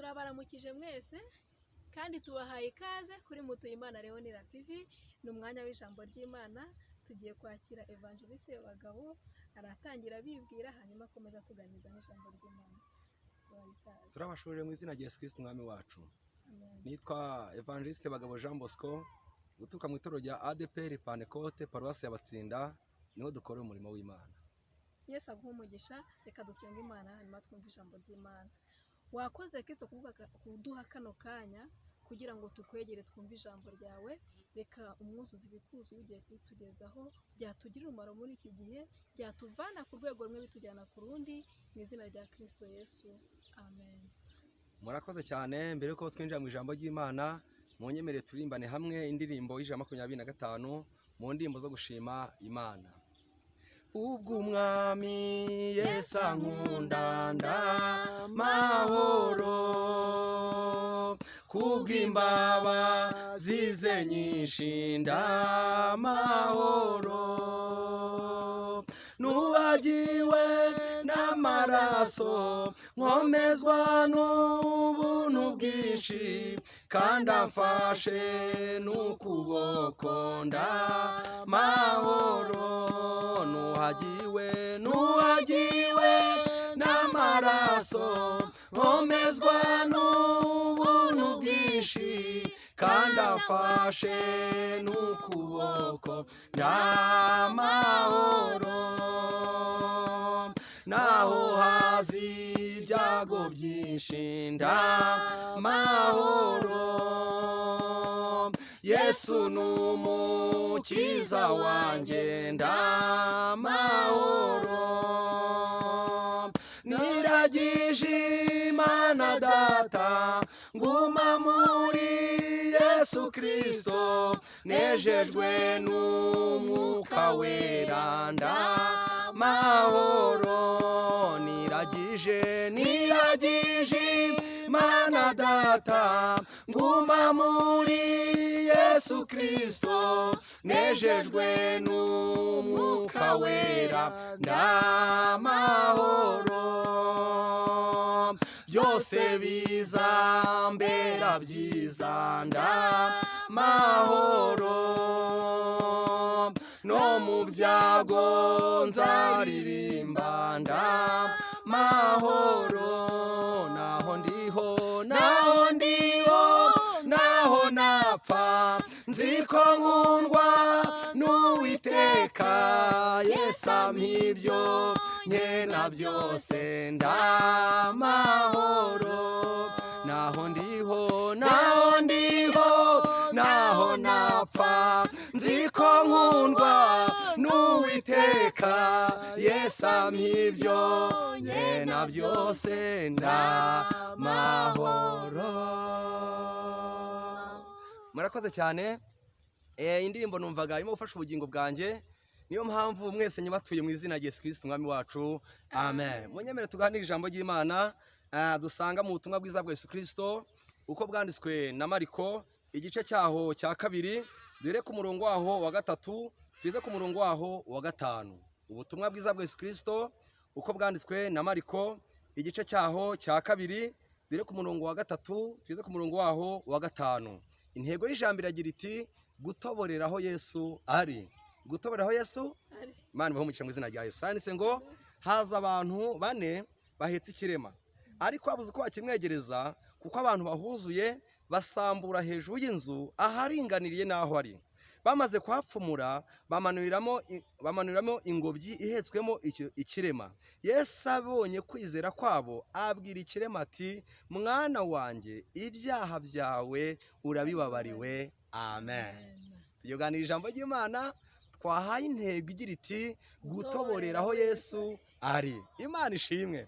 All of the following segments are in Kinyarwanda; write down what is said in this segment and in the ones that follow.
Turabaramukije mwese kandi tubahaye ikaze kuri Mutuyimana Leonila TV. Ni umwanya w'ijambo ry'Imana. Tugiye kwakira Evangeliste Bagabo, aratangira abibwira, hanyuma akomeza tuganiriza n'ijambo ry'Imana. Tubahaye ikaze. Turabashurije mu izina rya Yesu Kristo Umwami wacu. Amen. Nitwa Evangeliste Bagabo Jean Bosco, guturuka mu itorero rya ADEPR Pentecote, Paruwasi ya Batsinda, niho dukorera umurimo w'Imana. Yesu aguhe umugisha. Reka dusenge Imana, hanyuma twumve ijambo ry'Imana. Wakoze Kristo kuduha kano kanya kugira ngo tukwegere, twumve ijambo ryawe. Reka umwuzuzi ibikuzuye ugiye kubitugezaho byatugirira umumaro muri iki gihe, byatuvana ku rwego rumwe bitujyana ku rundi, mu izina rya Kristo Yesu, amen. Murakoze cyane. Mbere yuko twinjira mu ijambo ry'Imana, munyemerere turimbane hamwe indirimbo ya 125 mu ndirimbo zo gushima Imana. Ubwo Umwami Yesu ankunda, ndamahoro, kubw'imbabazi ze nyinshi, ndamahoro. Nuhagiwe n'amaraso, nkomezwa n'ubuntu bwinshi, kandi amfashe n'ukuboko, ndamahoro. Nuhagiwe, nuhagiwe n'amaraso, nkomezwa n'ubuntu bwinshi, kandi amfashe n'ukuboko, ndamahoro. Naho hazi ibyago byinshi, ndamahoro. Yesu ni Umukiza wanjye, ndamahoro. Niragije Imana Data, nguma muri Yesu Kristo, nejejwe n'Umwuka Wera, ndamahoro. Niragije, niragije Imana Data, nguma muri Yesu Kristo, nejejwe n'Umwuka Wera, ndamahoro. Byose bizambera byiza, ndamahoro. No mu byago nzaririmba, ndamahoro. Naho ndiho, naho ndiho, naho napfa, nzi ko nkundwa n'Uwiteka. Yesu ampa ibyo nkena byose, ndamahoro. Naho ndiho, naho ndiho, naho napfa, nzi ko nkundwa n'Uwiteka. Yesu ampa ibyo nkena byose, ndamahoro. Murakoze cyane. Indirimbo numvaga irimo gufasha ubugingo bwanjye, niyo mpamvu mwese nyibatuye mu izina rya Yesu Kristo Umwami wacu, amen. Munyemere tuganire ijambo ry'Imana, dusanga mu butumwa bwiza bwa Yesu Kristo uko bwanditswe na Mariko, igice cyaho cya 2, duhere ku murongo waho wa 3 tuze ku murongo waho wa 5. Ubutumwa bwiza bwa Yesu Kristo uko bwanditswe na Mariko, igice cyaho cya 2, duhere ku murongo wa 3 tuze ku murongo waho wa 5. Intego y'ijambo iragira iti: "Gutoborera aho Yesu ari." Gutoborera aho Yesu ari. Imana ibahe umugisha mu izina rya Yesu. Handitse ngo: "Haza abantu bane bahetse ikirema, ariko babuze uko bakimwegereza kuko abantu bahuzuye, basambura hejuru y'inzu aharinganiriye n'aho ari. Bamaze kuhapfumura, bamanuriramo ingobyi ihetswemo icyo ikirema. Yesu abonye kwizera kwabo, abwira ikirema ati: 'Mwana wanjye, ibyaha byawe urabibabariwe.'" Amen. Tuganira ijambo ry'Imana twahaye intego igira iti: "Gutoborera aho Yesu ari." Imana ishimwe.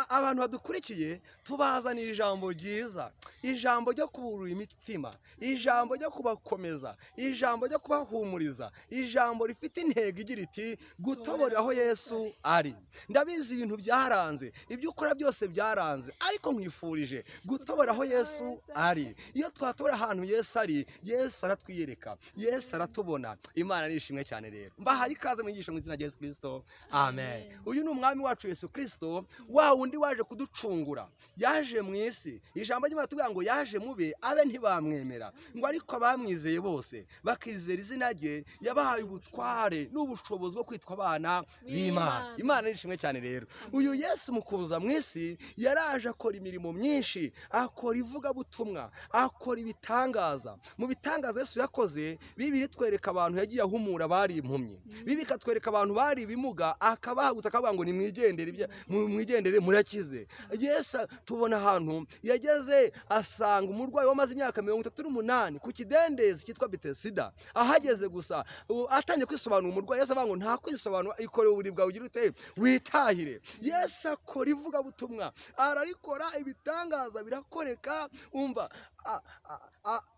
Abantu badukurikiye, tubazanira ijambo ryiza, ijambo ryo kuburura imitima, ijambo ryo kubakomeza, ijambo ryo kubahumuriza, ijambo rifite intego igira iti: "Gutoborera aho Yesu ari." Ndabizi ibintu byaranze, ibyo ukora byose byaranze, ariko nkwifurije gutobora aho Yesu ari. Iyo twatobora ahantu Yesu ari, Yesu aratwiyereka, Yesu aratubona. Imana ni ishimwe cyane. Rero mbahaye ikaze mwigisha mu izina rya Yesu Kristo, amen. Uyu ni umwami wacu Yesu Kirisito, wa wundi waje kuducungura, yaje mu isi. Ijambo ry'Imana tubwira ngo yaje mube abe ntibamwemera, ngo ariko abamwizeye bose bakizera izina rye, yabahaye ubutware n'ubushobozi bwo kwitwa abana b'Imana. Imana ni ishimwe cyane. Rero uyu Yesu mu kuza mu isi yaraje akora imirimo myinshi, akora ivugabutumwa, akora ibitangaza. Mu bitangaza Yesu yakoze, Bibiliya itwereka abantu yagiye ahumura bari impumyi, Bibiliya ikatwereka abantu bari ibimuga akabahagutsa akavuga ngo nimwigendere, mwigendere murakize. Yesu tubona ahantu yageze asanga umurwayi wamaze imyaka 38 ku kidendezi cyitwa Betesida. Ahageze gusa atangiye kwisobanura umurwayi, Yesu avuga ngo nta kwisobanura, ikore uburiri bwawe ugira ute witahire. Yesu akora ivugabutumwa, ararikora, ibitangaza birakoreka. Umva,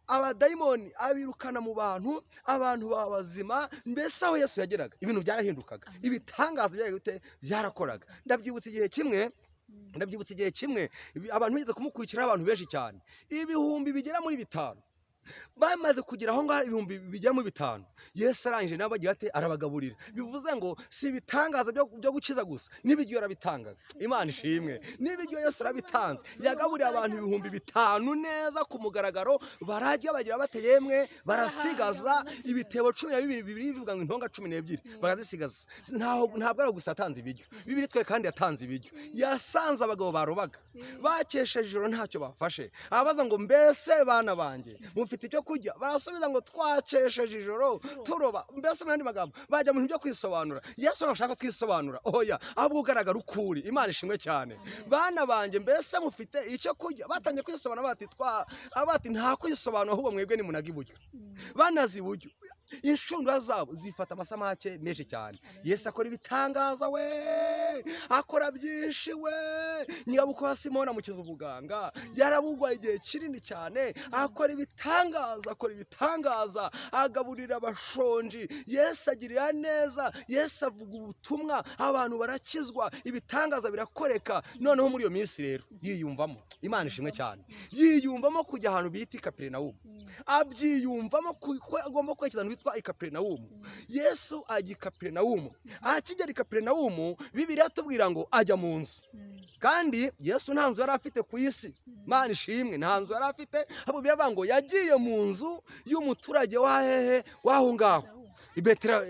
abadayimoni abirukana mu bantu, abantu baba bazima. Mbese aho Yesu yageraga ibintu byarahindukaga, ibitangaza byarakoraga. Ndabyibutse igihe kimwe abantu bigeze kumukurikiraho, abantu benshi cyane, 5000 bamaze kugera aho ngaho, 5000. Yesu arangije nabo agira ate? Arabagaburira. Bivuze ngo si ibitangaza byo gukiza gusa, n'ibiryo yarabitangaga. Imana ishimwe, n'ibiryo Yesu arabitanze. Yagaburiye abantu 5000 neza ku mugaragaro, barajya bagira bate yemwe, barasigaza ibitebo 12, bibiri bivuga ngo intonga 12 barazisigaza. Ntabwo ari gusa yatanze ibiryo, Bibiliya twe kandi yatanze ibiryo. Yasanze abagabo barobaga bakesheje ijoro ntacyo bafashe, abaza ngo mbese bana banjye mufite icyo kurya? Barasubiza ngo twakesheje ijoro turoba. Mbese mu yandi magambo bajya mu bintu byo kwisobanura. Yesu ntashaka twisobanura, oya, ahubwo ugaragara ukuri. Imana ishimwe cyane. Bana banjye mbese mufite icyo kurya? Batangiye kwisobanura bati bati nta kwisobanura, ahubwo mwebwe nimunaga iburyo. Banaze iburyo, inshundura zabo zifata amasamake menshi cyane. Yesu akora ibitangaza we, akora byinshi we. Nyirabukwe wa Simoni amukiza ubuganga, yarabugwaye igihe kinini cyane. Akora ibitangaza, akora ibitangaza, agaburira abashonji. Yesu agirira neza, Yesu avuga ubutumwa, abantu barakizwa, ibitangaza birakoreka. Noneho muri iyo minsi rero yiyumvamo, Imana ishimwe cyane, yiyumvamo kujya ahantu bita i Kaperinawumu, abyiyumvamo ko agomba kwerekeza ahantu hitwa i Kaperinawumu. Yesu ajya i Kaperinawumu. Akigera i Kaperinawumu, Bibiliya itubwira ngo ajya mu nzu. Kandi Yesu nta nzu yari afite ku isi. Imana ishimwe, nta nzu yari afite, ahubwo biravuga ngo yagiye mu nzu y'umuturage wa hehe w'aho ngaho i Betera.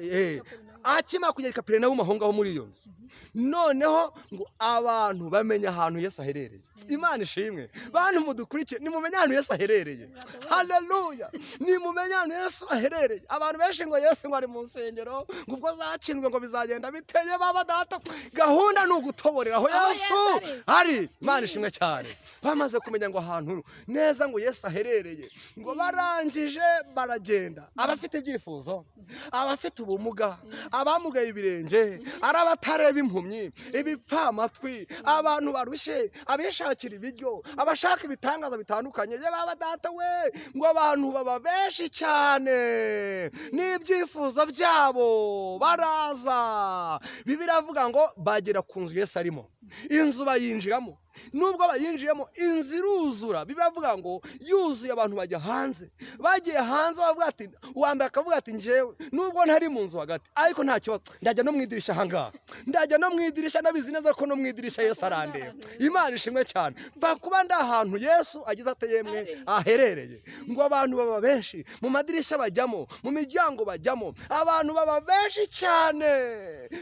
Akimara kugera i Kaperinawumu aho ngaho muri iyo nzu, noneho ngo abantu bamenye ahantu Yesu aherereye. Imana ishimwe, bantu mudukurikiye, nimumenye ahantu Yesu aherereye. Haleluya, nimumenye ahantu Yesu aherereye. Abantu benshi ngo Yesu ngo ari mu nsengero, ngo ubwo zakinzwe ngo bizagenda biteye baba data. Gahunda ni ugutoborera aho Yesu ari. Imana ishimwe cyane. Bamaze kumenya ngo ahantu neza ngo Yesu aherereye, ngo barangije baragenda. Abafite ibyifuzo, abafite ubumuga, abamugaye ibirenge, ari abatareba, impumyi, ibipfamatwi, abantu barushye, abishakira ibiryo, abashaka ibitangaza bitandukanye, ye baba data we, ngo abantu baba benshi cyane n'ibyifuzo byabo baraza. Bibiliya iravuga ngo bagera ku nzu Yesu arimo, inzu bayinjiramo. Nubwo bayinjiyemo, inzu iruzura. Bibiliya iravuga ngo yuzuye, abantu bajya hanze. Bagiye hanze bavuga ati, uwa mbere akavuga ati njyewe nubwo ntari mu nzu hagati ariko nta kibazo, ndajya no mu idirishya ahangaha, ndajya no mu idirishya, ndabizi neza ko no mu idirishya Yesu arandeba. Imana ishimwe cyane. Mva kuba ndi ahantu Yesu agize ate yemwe aherereye. Ngo abantu baba benshi, mu madirishya bajyamo, mu miryango bajyamo, abantu baba benshi cyane.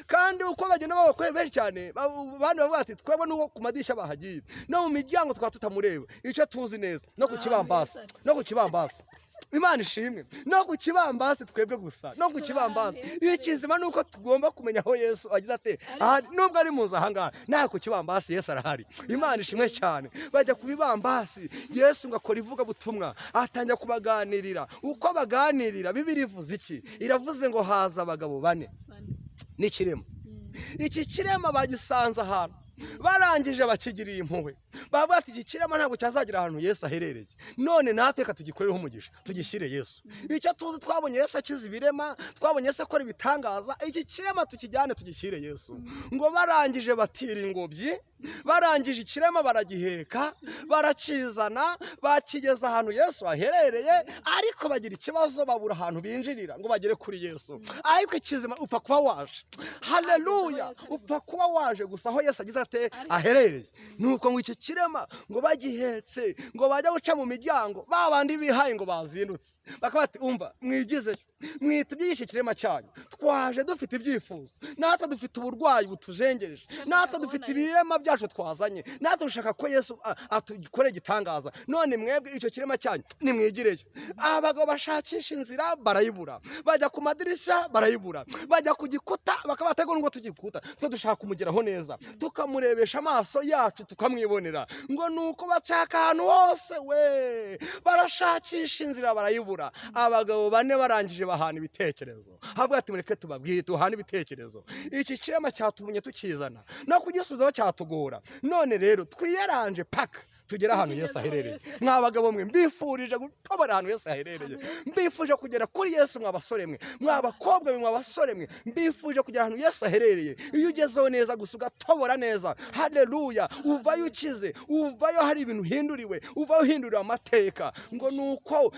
Kandi uko bagenda baba benshi cyane, abandi bavuga ati twebwe nuko ku madirishya bahagiye, no mu miryango twaba tutamureba, icyo tuzi neza no ku kibambasi, no ku kibambasi. Imana ishimwe, no ku kibambasi twebwe gusa, no ku kibambasi. Ikizima ni uko tugomba kumenya aho Yesu agize ate ahari, nubwo ari mu nzu ahangaha, naho ku kibambasi Yesu arahari. Imana ishimwe cyane. Bajya ku bibambasi, Yesu ngo akora ivugabutumwa, atangira kubaganirira. Uko baganirira, Bibiliya ivuze iki? Iravuze ngo haza abagabo bane n'ikirema. Iki kirema bagisanze ahantu, barangije bakigiriye impuhwe. Bavuga ati iki kirema ntabwo cyazagira ahantu Yesu aherereye, none natwe reka tugikorereho umugisha, tugishyire Yesu. Icyo tuzi, twabonye Yesu akiza ibirema, twabonye Yesu akora ibitangaza, iki kirema tukijyane tugishyire Yesu. Ngo barangije batira ingobyi, barangije ikirema baragiheka, barakizana, bakigeza ahantu Yesu aherereye, ariko bagira ikibazo, babura ahantu binjirira ngo bagere kuri Yesu. Ariko ikizima, upfa kuba waje, haleluya, upfa kuba waje gusa aho Yesu agize ate aherereye. Nuko ngo icyo kirema ngo bagihetse, ngo bajya guca mu miryango, ba bandi bihaye ngo bazindutse, bakaba bati umva mwigizeyo, mwita iby'iki kirema cyanyu, twaje dufite ibyifuzo, natwe dufite uburwayi butujengereje, natwe dufite ibirema byacu twazanye, natwe dushaka ko Yesu atukorera igitangaza, none mwebwe icyo kirema cyanyu nimwigireyo. Abagabo bashakisha inzira barayibura, bajya ku madirishya barayibura, bajya ku gikuta bakaba bategura ngo tugikuta, twe dushaka kumugeraho neza, tukamurebesha amaso yacu, tukamwibonera. Ngo nuko bashaka ahantu hose we, barashakisha inzira barayibura. Abagabo bane barangije bahana ibitekerezo, havuga ati mureke tubabwire, duhane ibitekerezo, iki kirema cyatumye tukizana no kugisubizaho cyatugora, none rero twiyaranje paka tugere ahantu Yesu aherereye. Mwa bagabo mwe, mbifurije gutobora ahantu Yesu aherereye, mbifuje kugera kuri Yesu. Mwa basore mwe, mwa bakobwa mwe, mwa basore mwe, mbifuje kugera ahantu Yesu aherereye. Iyo ugezeho neza gusa, ugatobora neza, haleluya, uvayo ukize, uvayo hari ibintu uhinduriwe, uvayo uhinduriwe amateka. Ngo nuko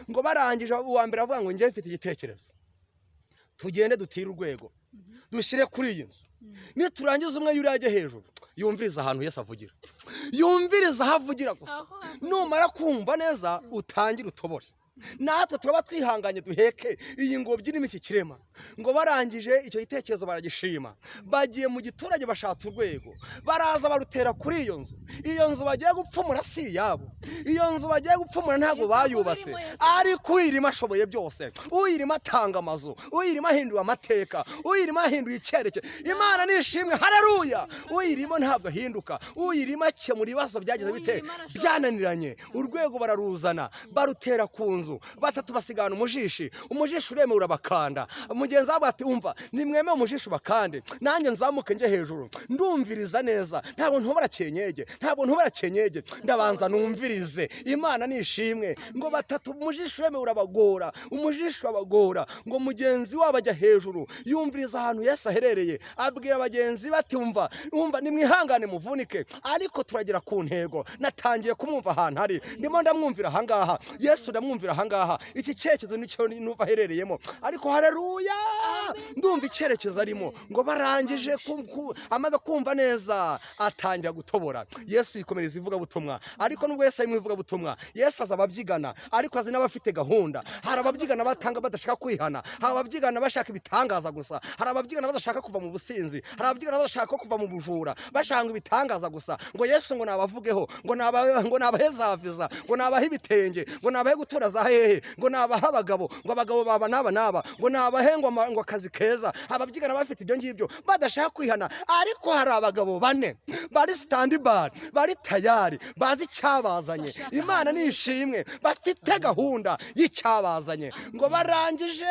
ngo barangije, uwa mbere avuga ngo njye mfite igitekerezo, tugende dutire urwego dushyire kuri iyi nzu, niturangiza umwe yuri ajye hejuru yumviriza ahantu Yesu avugira, yumviriza aho avugira gusa, numara kumva neza utangire utobore, natwe turaba twihanganye duheke iyi ngobyi irimo iki kirema. Ngo barangije icyo gitekerezo baragishima, bagiye mu giturage bashatse urwego, baraza barutera kuri iyo nzu. Iyo nzu bagiye gupfumura si iyabo, iyo nzu bagiye gupfumura ntabwo bayubatse, ariko uyirimo ashoboye byose. Uyirimo atanga amazu, uyirimo ahindura amateka, uyirimo ahinduye icyerekezo. Imana nishimwe, haleluya. Uyirimo ntabwo ahinduka, uyirimo akemura ibibazo byagize bite byananiranye. Urwego bararuzana, barutera ku nzu, batatu basigana umujishi, umujishi uremewe urabakanda. Mugenzi wabo ati umva nimweme umujishi bakande, nanjye nzamuke njye hejuru ndumviriza neza, ntabwo ntobora kenyege, ntabwo ntobora kenyege, ndabanza numvirize. Imana nishimwe. Ngo batatu umujishi uremewe urabagora, umujishi urabagora. Ngo mugenzi wabo ajya hejuru yumviriza ahantu Yesu aherereye, abwira bagenzi bati umva umva nimwihangane muvunike, ariko turagera ku ntego, natangiye kumwumva ahantu ari, ndimo ndamwumvira ahangaha, Yesu ndamwumvira ahangaha, iki cyerekezo nicyo numva aherereyemo, ariko haleluya ndumva icyerekezo arimo. Ngo barangije amaze kumva neza atangira gutobora. Yesu yikomereza ivugabutumwa, ariko nubwo Yesu ari mu ivugabutumwa, Yesu aza ababyigana, ariko azi n'abafite gahunda. Hari ababyigana batanga badashaka kwihana, hari ababyigana bashaka ibitangaza gusa, hari ababyigana badashaka kuva mu businzi, hari ababyigana badashaka kuva mu bujura, bashaka ibitangaza gusa, ngo Yesu ngo nabavugeho, ngo nabahe za viza, ngo nabahe ibitenge, ngo nabahe gutura za hehe, ngo nabahe abagabo, ngo abagabo baba n'aba n'aba, ngo nabahe ngo akazi keza. Ababyigana bafite ibyo ngibyo badashaka kwihana, ariko hari abagabo bane bari standby, bari tayari, bazi icyabazanye. Imana nishimwe, bafite gahunda y'icyabazanye. Ngo barangije,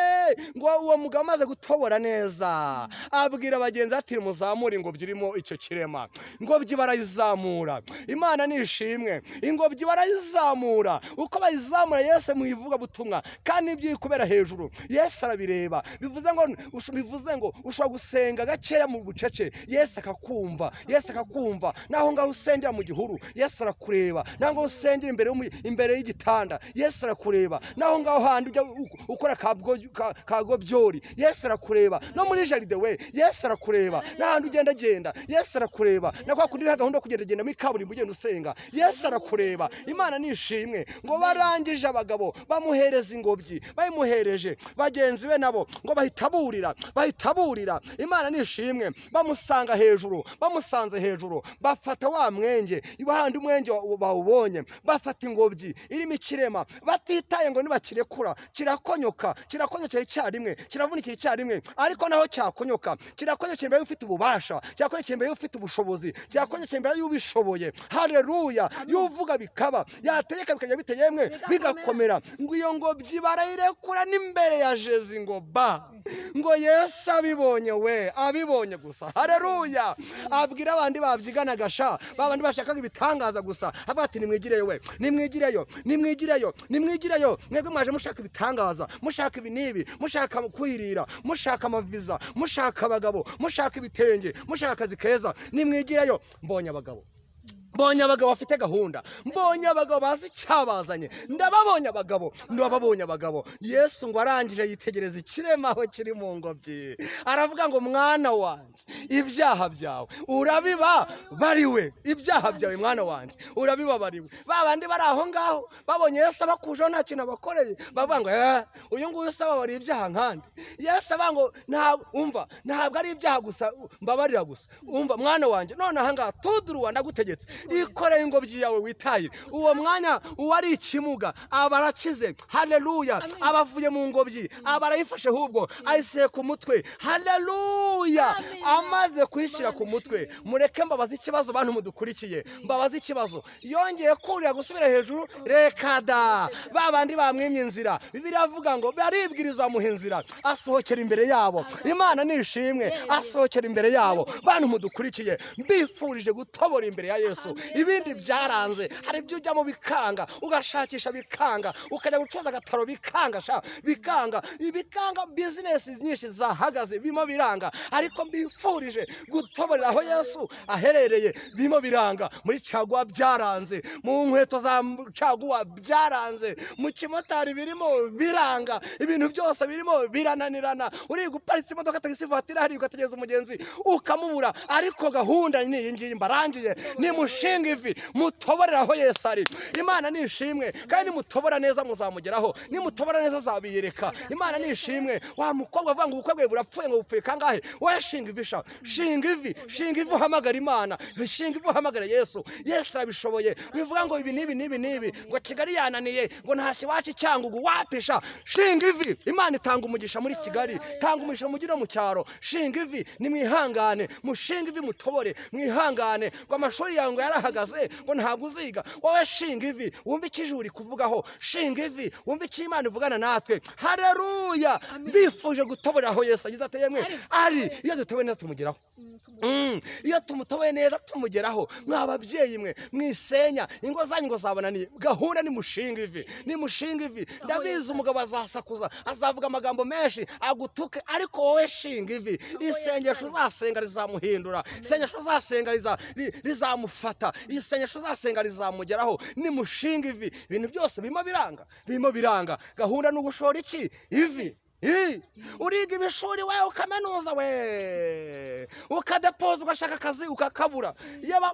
ngo uwo mugabo amaze gutobora neza abwira bagenzi ati muzamure ingobyi irimo icyo kirema. Ingobyi barayizamura, Imana nishimwe, ingobyi barayizamura. Uko bayizamura Yesu mu ivugabutumwa, kandi ibyo kubera hejuru Yesu arabireba. Bivuze ngo ushobora gusenga gakeya mu bucece, Yesu akakumva, Yesu akakumva. Naho ngaho usengera mu gihuru, Yesu arakureba. Naho ngaho usengera imbere y'igitanda, Yesu arakureba. Naho ngaho handi ujya ukora kagobyori, Yesu arakureba. No muri jaride we, Yesu arakureba. N'ahandi ugenda genda, Yesu arakureba. Na kwa kundi gahunda yo kugenda genda muri kaburimbo ugenda usenga, Yesu arakureba. Imana nishimwe. Ngo barangije abagabo bamuhereza ingobyi, bayimuhereje bagenzi be nabo ngo bahita burira. Imana nishimwe. Bamusanga hejuru, bamusanze hejuru, bafata wa mwenge, handi umwenge bawubonye Babibonye bafata ingobyi irimo ikirema, batitaye ngo nibakirekura kirakonyoka, kirakonyokera icyarimwe, kiravunikira icyarimwe. Ariko naho cyakonyoka, kirakonyokera imbere y'ufite ububasha, kirakonyokera imbere y'ufite ubushobozi, kirakonyokera imbere y'ubishoboye. Haleluya! Y'uvuga bikaba, yategeka bikajya bite yemwe, bigakomera. Ngo iyo ngobyi barayirekura n'imbere ya Jezi, ngo ba ngo Yesu abibonye, we abibonye gusa. Haleluya! Abwira abandi babyiganaga sha, babandi bashakaga ibitangaza gusa, avuga ati nimwigireyo we, nimwigireyo, nimwigireyo, nimwigireyo. Mwebwe mwaje mushaka ibitangaza, mushaka ibi n'ibi, mushaka kwirira, mushaka amaviza, mushaka abagabo, mushaka ibitenge, mushaka akazi keza, nimwigireyo. Mbonye abagabo, mbonye abagabo bafite gahunda, mbonye abagabo bazi icyabazanye, ndababonye abagabo, ndababonye abagabo. Yesu ngo arangije yitegereza ikirema aho kiri mu ngobyi, aravuga ngo mwana wanjye, ibyaha byawe urabibabariwe, ibyaha byawe mwana wanjye urabibabariwe. Ba bandi bari aho ngaho babonye Yesu abakujeho nta kintu abakoreye, bavuga ngo uyu nguyu se ababariye ibyaha nkande? Yesu avuga ngo umva, ntabwo ari ibyaha gusa mbabarira gusa, umva mwana wanjye, none aha ngaha tuduruwa ndagutegetse, ikoreye ingobyi yawe witahire. Uwo mwanya uwari ikimuga aba arakize. Haleluya! Aba avuye mu ngobyi, aba arayifashe, ahubwo ayiseye ku mutwe. Haleluya! Amaze kuyishyira ku mutwe, mureke mbabaze ikibazo, bantu mudukurikiye, mbabaze ikibazo: yongeye kurira gusubira hejuru? Reka da! Ba bandi bamwimye inzira, Bibiliya avuga ngo baribwiriza bamuha inzira, asohokera imbere yabo. Imana nishimwe, asohokera imbere yabo. Bantu mudukurikiye, mbifurije gutobora imbere ya Yesu. Ibindi byaranze, hari ibyo ujyamo bikanga, ugashakisha bikanga, ukajya gucuruza agataro bikanga, sha bikanga, bikanga, bizinesi nyinshi zahagaze, birimo biranga. Ariko mbifurije gutoborera aho Yesu aherereye. Birimo biranga muri caguwa, byaranze mu nkweto za caguwa, byaranze mu kimotari, birimo biranga, ibintu byose birimo birananirana. Uri guparitsa imodoka, tagisi vatiri hariya, ugategereza umugenzi ukamubura. Ariko gahunda ni iyi ngiyi mbarangiye: nimushinga ivi mutoborera aho Yesu ari. Imana nishimwe, kandi nimutobora neza muzamugeraho, nimutobora neza azabiyereka. Imana nishimwe. Wa mukobwa avuga ngo ubukwe bwawe burapfuye, ngo bupfuye kangahe? Wowe shinga ivi sha, shinga ivi, shinga ivi uhamagara Imana, shinga ivi uhamagara Yesu. Yesu arabishoboye. Bivuga ngo ibi n'ibi n'ibi n'ibi, ngo Kigali yananiye, ngo ntashye iwacu i Cyangugu, wapisha. Shinga ivi, Imana itanga umugisha muri Kigali, tanga umugisha mu mujyi no mu cyaro. Shinga ivi, nimwihangane, mushinga ivi mutobore, mwihangane. Ngo amashuri yawe ngo yarahagaze, ngo ntabwo uziga, wowe shinga ivi wumve icyo ijuru rikuvugaho, shinga ivi wumve icyo Imana ivugana natwe. Haleluya! Mbifuje gutoborera aho Yesu agize ati yemwe ari. Iyo dutoboye neza tumugeraho. Iyo tumutoboye neza tumugeraho. Mwa babyeyi mwe mwisenya ingo zanyu ngo zabonaniye, gahunda nimushinga ivi, nimushinga ivi. Ndabizi umugabo azasakuza, azavuga amagambo menshi agutuke, ariko wowe shinga ivi. Isengesho uzasenga rizamuhindura, isengesho uzasenga rizamufata, isengesho uzasenga rizamugeraho. Nimushinga ivi. Ibintu byose birimo biranga, birimo biranga, gahunda ni ugushora iki? Ivi. Uriga ibishuri we, ukaminuza we, ukadepoza, ugashaka akazi ukakabura,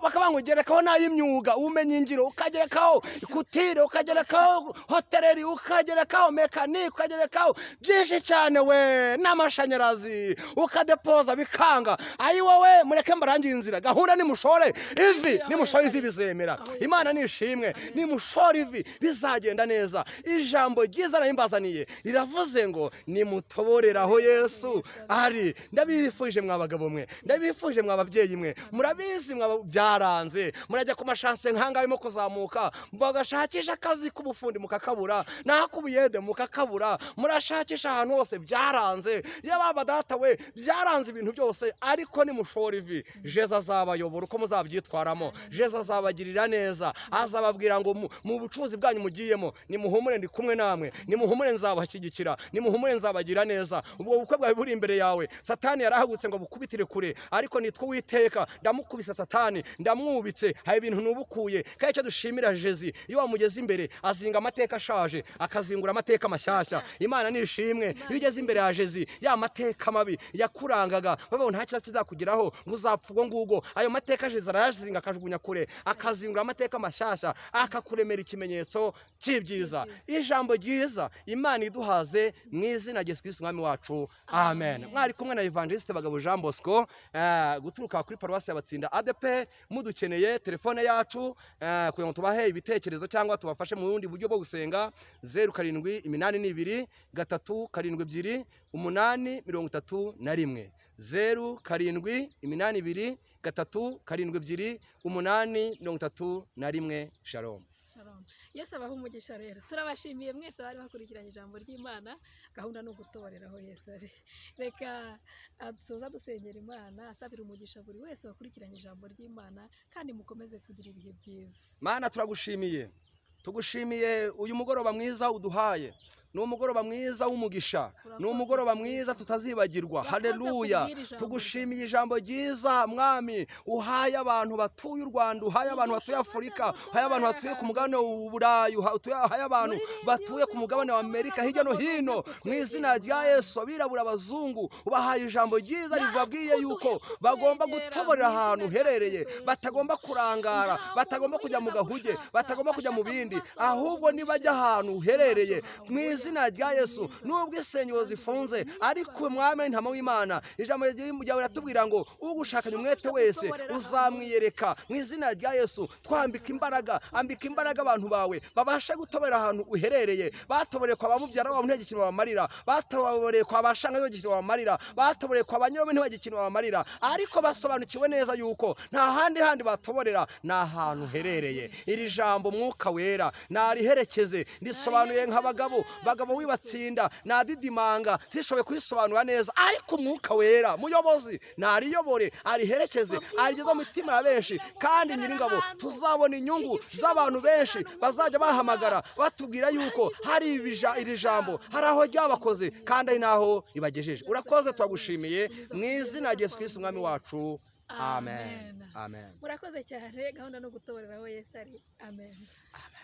bakaba ngo ugerekaho n'ay'imyuga, ubumenyingiro, ukagerekaho kutire, ukagerekaho hoteleri, ukagerekaho mekanike, ukagerekaho byinshi cyane we, n'amashanyarazi, ukadepoza bikanga. Ayi wowe, mureke mbarangiye inzira. Gahunda nimushore ivi, nimushore ivi bizemera. Imana nishimwe, nimushore ivi bizagenda neza. Ijambo ryiza nayimbazaniye riravuze ngo nimutoborera aho Yesu ari. Ndabifuje mwa bagabo mwe, ndabifuje mwa babyeyi mwe, murabizi mwa byaranze, murajya ku mashanse nk'ahangaha arimo kuzamuka, bagashakisha akazi k'ubufundi mukakabura, n'ak'ubuyede mukakabura, murashakisha ahantu hose byaranze. Yaba data we, byaranze ibintu byose. Ariko nimushora ivi, Jesu azabayobora uko muzabyitwaramo. Jesu azabagirira neza, azababwira ngo mu bucuruzi bwanyu mugiyemo, nimuhumure ndi kumwe namwe, nimuhumure nzabashyigikira, nimuhumure nzabagira neza. Ubwo bukwe bwawe buri imbere yawe, Satani yarahagutse ngo bukubitire kure, ariko nitwa Uwiteka ndamukubise Satani, ndamwubitse. Hari ibintu nubukuye. Kandi icyo dushimira Jezi, iyo wamugeze imbere azinga amateka ashaje, akazingura amateka mashyashya. Imana nishimwe. Iyo ugeze imbere ya Jezi, ya mateka mabi yakurangaga, bavuga nta cyiza kizakugeraho, ngo uzapfa ubwo ngubwo, ayo mateka Jezi arayazinga akajugunya kure, akazingura amateka mashyashya, akakuremera ikimenyetso cy'ibyiza. Ijambo ryiza Imana iduhaze mu izina izina rya Yesu Kristo Umwami wacu, amen. Amen. Mwari kumwe na Evangeliste Bagabo Jean Bosco, guturuka kuri paruwasi ya Batsinda ADP. Mudukeneye, telefone yacu, kugira ngo tubahe ibitekerezo cyangwa tubafashe mu bundi buryo bwo gusenga, 0782 372 831, 0782 372 831. Shalom. Shalom. Yesu abahe umugisha. Rero turabashimiye mwese bari bakurikiranye ijambo ry'Imana. Gahunda ni ugutoreraho Yesu ari. Reka adusoza dusengera Imana, asabira umugisha buri wese wakurikiranye ijambo ry'Imana, kandi mukomeze kugira ibihe byiza. Mana, turagushimiye, tugushimiye uyu mugoroba mwiza uduhaye. Ni umugoroba mwiza w'umugisha, ni umugoroba mwiza tutazibagirwa. Urakoze Haleluya. kubwira ijambo. Tugushimiye ijambo ryiza, Mwami, uhaye abantu batuye u Rwanda, uhaye abantu batuye Afurika, uhaye abantu batuye ku mugabane w'Uburayi, uhaye abantu batuye ku mugabane wa Amerika, hirya no hino, mu izina rya Yesu. Abirabura, abazungu, ubahaye ijambo ryiza ribabwiye yuko bagomba gutoborera ahantu uherereye, batagomba kurangara, batagomba kujya mu gahuge, batagomba kujya mu bindi, ahubwo nibajya ahantu uherereye, mu izina rya Yesu. Nubwo insengero zifunze, ariko Mwami ntama w'Imana, ijambo ryawe riratubwira ngo ugushakanye umwete wese uzamwiyereka. Mu izina rya Yesu, twambika imbaraga, ambika imbaraga abantu bawe babashe gutobera ahantu uherereye. Batoboreye kwa ba mubyara wabo ntihagire ikintu babamarira, batoboreye kwa ba shanga ntihagire ikintu babamarira, batoboreye kwa ba nyirarume ntihagire ikintu babamarira, ariko basobanukiwe neza yuko nta handi handi batoborera, ni ahantu uherereye. Iri jambo Mwuka Wera nariherekeze. Ndisobanuye nk'abagabo bagabo wibatsinda, nadidimanga, sishoboye kurisobanura neza, ariko Umwuka Wera muyobozi nariyobore, ariherekeze, arigeze mu mitima ya benshi. Kandi Nyiringabo, tuzabona inyungu z'abantu benshi bazajya bahamagara batubwira yuko hari iri jambo hari aho ryabakoze kandi ari n'aho ribagejeje. Urakoze, turagushimiye mu izina rya Yesu Kristo Umwami wacu, amen, amen. Murakoze cyane. Gahunda no gutorera aho Yesu ari. Amen. Amen.